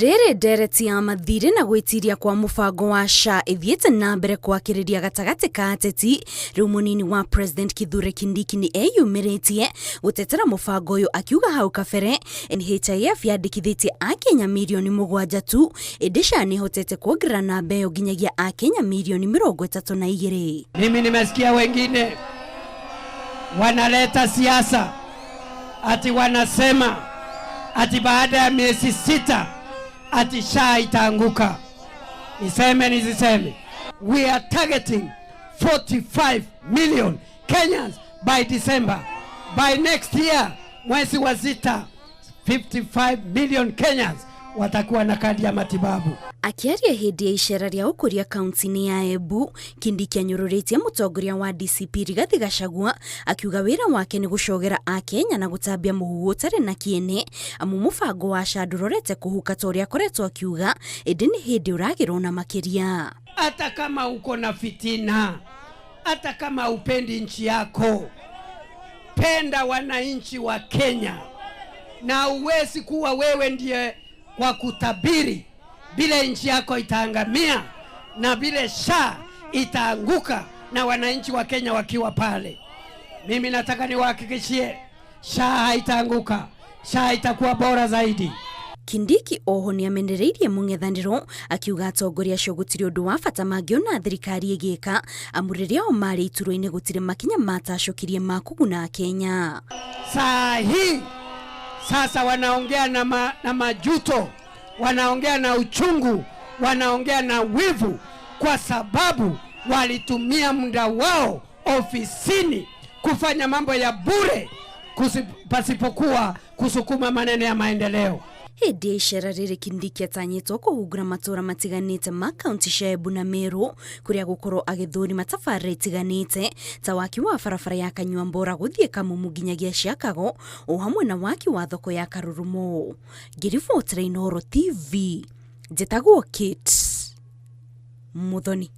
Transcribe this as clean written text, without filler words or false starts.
Rĩrĩ ndereti ya mathirĩ na gwĩtiria kwa mũbango wa SHA ĩthiĩte na mbere kwakĩrĩria gatagatĩ ka ateti, rĩu mũnini wa President Kithure Kindiki nĩ eyumĩrĩtie gũtetera mũbango ũyũ akiuga hau kabere NHIF yandĩkithĩtie akenya mirioni 7 tu, ĩndĩ SHA nĩ ĩhotete kuongerera namba ĩyo nginyagia akenya mirioni 32. Mimi nimesikia wengine wanaleta siasa ati wanasema ati baada ya miezi 6 ati SHA itaanguka. Niseme nisiseme? We are targeting 45 million Kenyans by December. By next year mwezi wa 6, 55 million Kenyans watakuwa na kadi ya matibabu. Akĩaria hĩndĩ ya icera rĩa ũkũria kaunti-inĩ ya Embu, Kindiki anyũrũrĩtie mũtongoria wa DCP Rigathi Gachagua akiuga wĩra wake nĩ gũcogera akenya na gũtambia mũhuhu ũtarĩ na kĩene, amu mũbango wa SHA ndũrorete kũhuka ta ũrĩa akoretwo akiuga, ĩndĩ nĩ hĩndĩ ũragĩrwo na makĩria. Hata kama uko na fitina, hata kama upendi nchi yako, penda wananchi wa Kenya, na uwezi kuwa wewe ndiye kwa kutabiri vile nchi yako itaangamia na vile SHA itaanguka na wananchi wa Kenya wakiwa pale. Mimi nataka niwahakikishie SHA haitaanguka, SHA itakuwa bora zaidi. Kindiki oho nĩ amenereirie mũng'ethanĩro akiuga atongoria acio gũtirĩ ũndũ wa bata mangĩona thirikari ĩgĩka, amu rĩrĩa o marĩ iturwa-inĩ gũtirĩ makinya matacũkirie ma kũguna Kenya. Saa hii sasa wanaongea na majuto, wanaongea na uchungu, wanaongea na wivu, kwa sababu walitumia muda wao ofisini kufanya mambo ya bure pasipokuwa kusukuma maneno ya maendeleo. Hĩndĩ ya icera rĩrĩ Kindiki atanyĩtwo kũhungura matũra matiganĩte ma kaunti cia Embu na Meru, kũrĩa gũkorwo agĩthũrima tabarĩra itiganĩte ta waki wa barabara ya Kanyuambora gũthiĩ Kamumu nginyagia Ciakago, o hamwe na waki wa thoko ya Karurumo. Ngĩribotera Inooro TV, njĩtagwo Kate Muthoni.